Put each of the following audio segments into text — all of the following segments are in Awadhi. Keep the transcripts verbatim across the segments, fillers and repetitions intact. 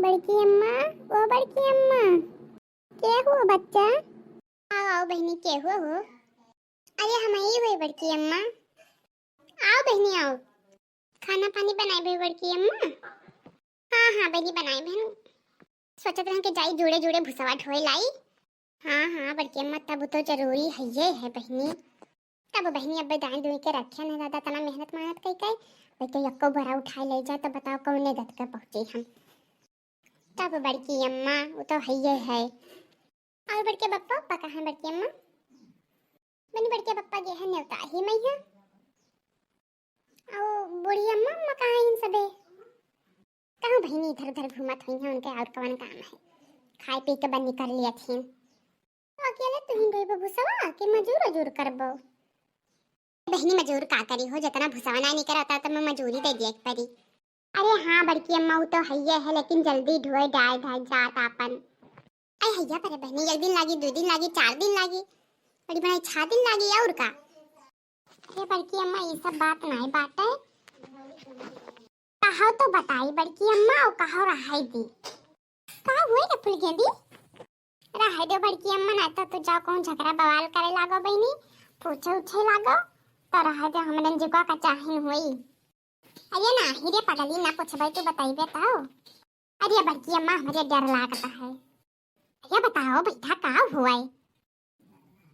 बड़की अम्मा, ओ बड़की अम्मा, के हुआ बच्चा? आओ, आओ बहिनी, के हुआ हो? अरे हम ही हुई बड़की अम्मा। आओ बहिनी, आओ। खाना पानी बनाए भी बड़की अम्मा? हाँ, हाँ बहिनी, बनाए भी। सोचत रहन कि जाई जुड़े जुड़े भुसवा ढोए लाई। हाँ, हाँ बड़की अम्मा, तब तो जरूरी है, ये है बहिनी। तब बहिनी अब दाई दुई के रखे न दादा, तना मेहनत मेहनत कई कई, वही तो यक्को बोरा उठाए ले जाए, तो बताओ कौने गत के पहुँचे हम। तब बड़की अम्मा, वो तो है ये है। और बड़के बप्पा, बप्पा कहाँ है बड़की अम्मा? बनी बड़के बप्पा गे है नेवता ही मैया। और बूढ़ी अम्मा, अम्मा कहाँ हैं इन सबे? कहूँ बहिनी इधर उधर घूमत हुई हैं, उनके और कौन काम है, खाए पी के बनी कर लिया थी। तो अकेले तू ही ढोइबो भुसवा कि मजूर उजूर करबो? बहिनी मजूर का करी हो, जितना भुसवा ना निकरता तो मैं मजूरी दे दिया एक परी। अरे हाँ बड़की अम्मा, वो तो है ये है, लेकिन जल्दी ढोए डाय धाय जात आपन। अरे हैया परे बहिनी, एक दिन लागी, दो दिन लागी, चार दिन लागी, बड़ी बनाई छह दिन लागी, और का? अरे बड़की अम्मा, ये सब बात नहीं बाटे। कहो तो बताई बड़की अम्मा, और कहो रहाई दी। का हुए रे फुलगेंदी? रहाई दे बड़की अम्मा, ना तो तू जाओ कहूँ झगड़ा बवाल करे लागो बहिनी, पूछे उछे लागो, तो रहाई दे, हमरन जुका का चाहिन हुई। अरे नाही रे पगली, ना पूछबे तू बताइबे तो। अरे बड़की अम्मा, हमरे डर लागता है। अरे बताओ बेटा, का हुआ है?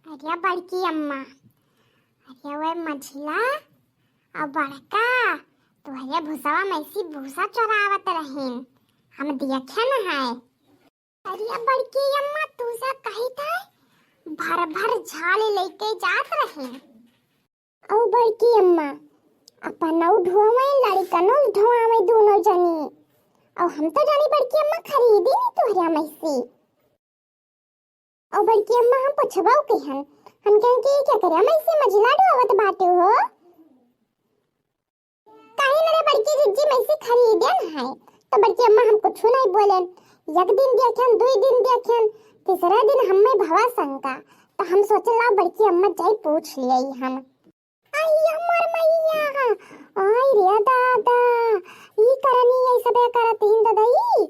अरे बड़की अम्मा, अरे वह मझिला और बड़का तोहरे भुसवा में से भूसा चोरावत रहीन, हम देखे न है। अरे बड़की अम्मा, तू से कही था, भर भर झाल लेके जात रहीन। औ बड़की अम्मा, अपनौ ढोवे, लड़िकनौ ढोवे दूनौ जनी। औ हम तो जानी बड़की अम्मा खरीदी नी तोहरे मइसी। औ बड़की अम्मा हम पुछबौ किहन, हम कहेन कि केकरे मइसी मझिला ढोवत बाटे हो? काहे न रे बड़की जिज्जी, मइसी खरीदेन है। तो बड़की अम्मा हम कुछु नहीं बोलेन। एक दिन देखेन, दुई दिन देखेन, तीसरे दिन हमें भवा शंका, तो हम सोचेन ला बड़की अम्मा जाई पूछ लियाई हम। आई हमर मइया, आई रे दादा, ई करनी ऐ सबे करत हिन ददई।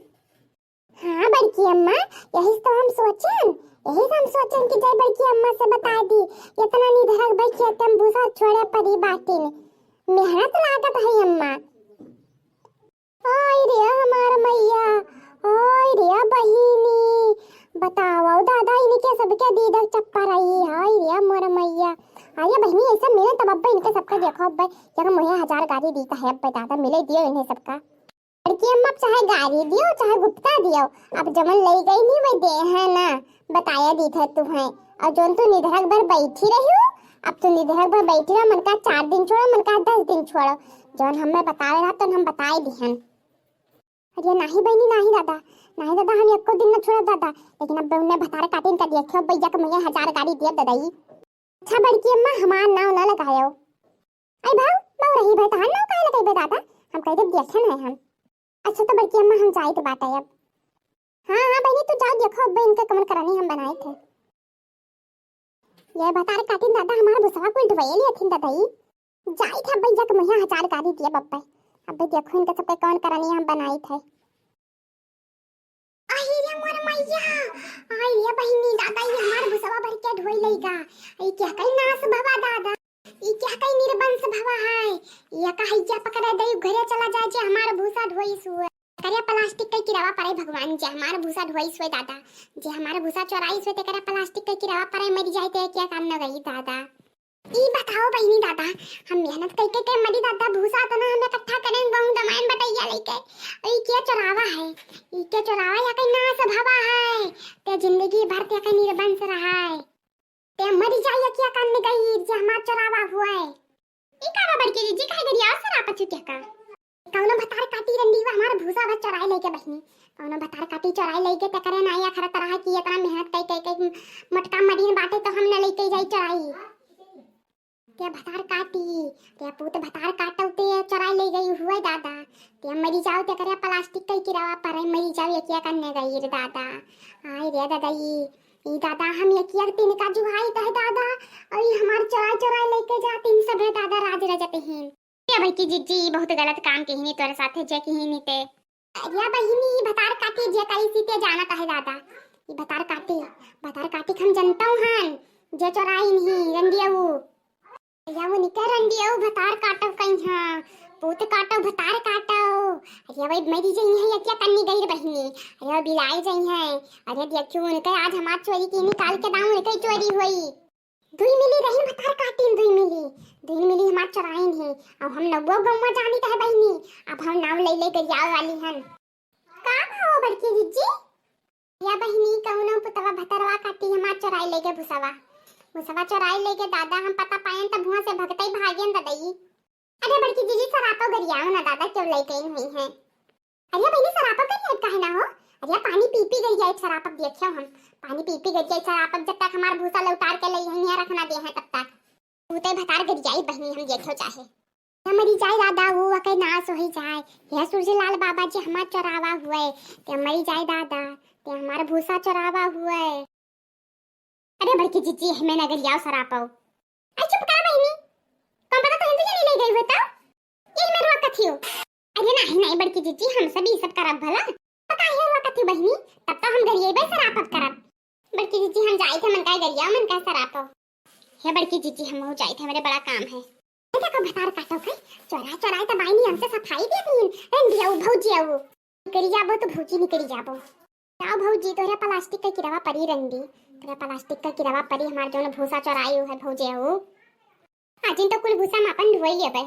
हाँ बड़की अम्मा, यही तो हम सोचेन, यही से हम सोचेन कि जाई बड़की अम्मा से बताइ दी, इतना निधरक बइठे तम भूसा छोड़े परी बाटिन, मेहनत लागत है अम्मा। ओय रे हमार मइया, ओय रे बहिनी, बताओ दादा, इनके सबके दीदक चप्पा रही, हाय रे मोर मइया। अरे बहिनी, ऐसा मिले तब अब्बे इनके सबका देखो, अब्बे एक मुहे हजार गारी दी कहे, अब्बे दादा मिले दियो इन्हें सबका। बड़की अम्मा, चाहे गारी दियो, चाहे गुप्ता दियो, अब जमन लई गई नी, वही दे है ना, बताया दी था तू है। और जोन तू निधरक भर बैठी रही हो, अब तू निधरक भर बैठी रहो, मन का चार दिन छोड़ो, मन का दस दिन छोड़ो, जोन हमें बतावे रहा, तो हम बताए दिहन। अरे नाही बहिनी, नाही दादा, नाही दादा, हम एको दिन न छोड़ब दादा, लेकिन अब उन्हें भतार काटिन का देखियो, भैया के मुझे हजार गारी दिया ददाई। अच्छा बड़की अम्मा, हमार नाव ना लगायो। आई भाव, बहु रही भाई, तहार नाव काहे लगइबे दादा? हम कह देब देखे नहीं हम। अच्छा तो बड़की अम्मा, हम जाइत बाटे अब। हाँ, हाँ बहिनी, तू जाओ, देखो अब इनके कमन करानी हम बनाए थे। ये भतार काटिन दादा, हमार भुसवा कुल ढोए लिया थिन ददाई। जाइत है भैया के मुहे हजार गारी दिया बब्बे। अब देखो इनके सबके कौन करानी हम बनाइत है। आई रे मोर मइया, आई रे बहिनी दादा, ई हमार भुसवा भर के ढोई लइका। ई क्या कई नास भवा दादा, ई क्या कई निर्बंस भवा है। ई का हैया पकड़े दई घरे चला जाए जे हमार भूसा ढोई सुए। करे प्लास्टिक के किरावा पड़े भगवान, जे हमार भूसा ढोई सुए दादा, जे हमार भूसा चोराई सुए ते करे प्लास्टिक के किरावा पड़े मरी जाए ते क्या काम न गई दादा। ई बताओ बहिनी दादा, हम मेहनत कइके के मरी दादा, भूसा तना हम इकट्ठा करेन, गहूं दमाइन बटैया लइके। ई के चोरावा है? ई के चोरावा या कहीं नास भवा है? ते जिंदगी भर ते कहीं निर्बंस रहा है। ते मरी जाइए क्या कान में गई जे हमार चोरावा हुआ है। ई का बा बड़की जिज्जी, काहे गरियाओ सरा पचू क्या का? कौनो भतार काटी रंडी हुआ हमार भूसा भर चोराए लइके बहिनी। कौनो भतार काटी चोराए लइके ते करे ना या खरा तरह की इतना मेहनत कई कई कई मोटका मरीन बाटे तो हम न लइके जाई चोराई। ते भतार काटी, ते पूत भतार काटो ते चोराए ले गई हुए दादा। ते मरी जाओ ते करे प्लास्टिक कई किरावा पड़े मरी जाओ एक एक अन्ने गई रे दादा। आई रे दादा ई, ई दादा हम एक एक दिन का जुहाई तह दादा। और ई हमार चोराए चोराए लइके जातिन सबे दादा राज रजत हीन। ए बड़की जिज्जी, बहुत गलत काम किहिनी तोरे साथे जे किहिनी ते। अरे बहिनी, ई भतार काट ते जे करी सी ते जानत है दादा। ई भतार काटी, भतार काटी के हम जनतौ हन, जे चोराइन ही रंडियऊ। या वो निके रंडियऊ भतार काटौ कहीं हाँ, पूत काटौ भतार काटौ। अरे वही मरी जइहैं, या क्या कन्नी गई रे बहिनी। अरे वो बिलाई जइहैं। अरे देखियो उनके आज हमार चोरी की निकाल के दाऊँ, उनके चोरी होई। दुई मिली रही भतार काटिन, दुई मिली, दुई मिली हमार चोराइन ही। अब हम नौवा गौवा जानित है बहिनी, अब हम नाव ले ले गरियावे वाली हन। का भाव बड़की जिज्जी? या बहिनी कौनो पुतवा भतरवा काटी हमार चोराई ले गे भुसवा, भुसवा चोराई ले गे दादा, हम पता पाएन तब हुआं से भगतई भागेन ददई। अरे बड़की जिज्जी सरापो गरियाओ ना दादा, क्यों ले गई हुई हैं? अरे बहिनी सरापो गरियाई काहे ना हो? अरे पानी पी पी गरियाई सरापक देखियो हम, पानी पी पी गरियाई सरापक, जब तक हमार भूसा लौटार के ले यहाँ रखना दे हैं तब तक। तू ते भतार गरियाई बहिनी हम देखियो चाहे। ते मरी जाए दादा, वो अके नाश होई जाए। हे सूरज लाल बाबा जी हमार चोरावा हुए, ते मरी जाए दादा, ते हमार भूसा चोरावा हुए। अरे बड़की जिज्जी, हमें न गरियाओ सरापो। अरे चुप कर बहिनी, कौन पता तो हिंदू जनी ले गई हुए तो? ये में रोक कथियो। अरे नहीं, नहीं बड़की जिज्जी, हम सब ई सब करब भला। तो काहे रोक कथियो बहिनी, तब तो हम गरियाई बे सरापत करब। बड़की जिज्जी हम जाई थे, मन का गरियाओ, मन का सरापो। हे बड़की जिज्जी, हम हो जाई थे, मेरे बड़ा काम है। ये देखो भतार काटो है, चोरा चोराई तो बाई नी हमसे सफाई दे दी। रंडियऊ भौजी आऊ। निकरी जाबो तो भौजी निकरी जाबो। जाओ भौजी, तोहरे प्लास्टिक का किरवा परी रंडी, तोहरे प्लास्टिक का किरवा परी हमार जौन भूसा चोराई है भौजी आऊ। आज इन तो कुल भूसा हम अपन ढोई लेबे।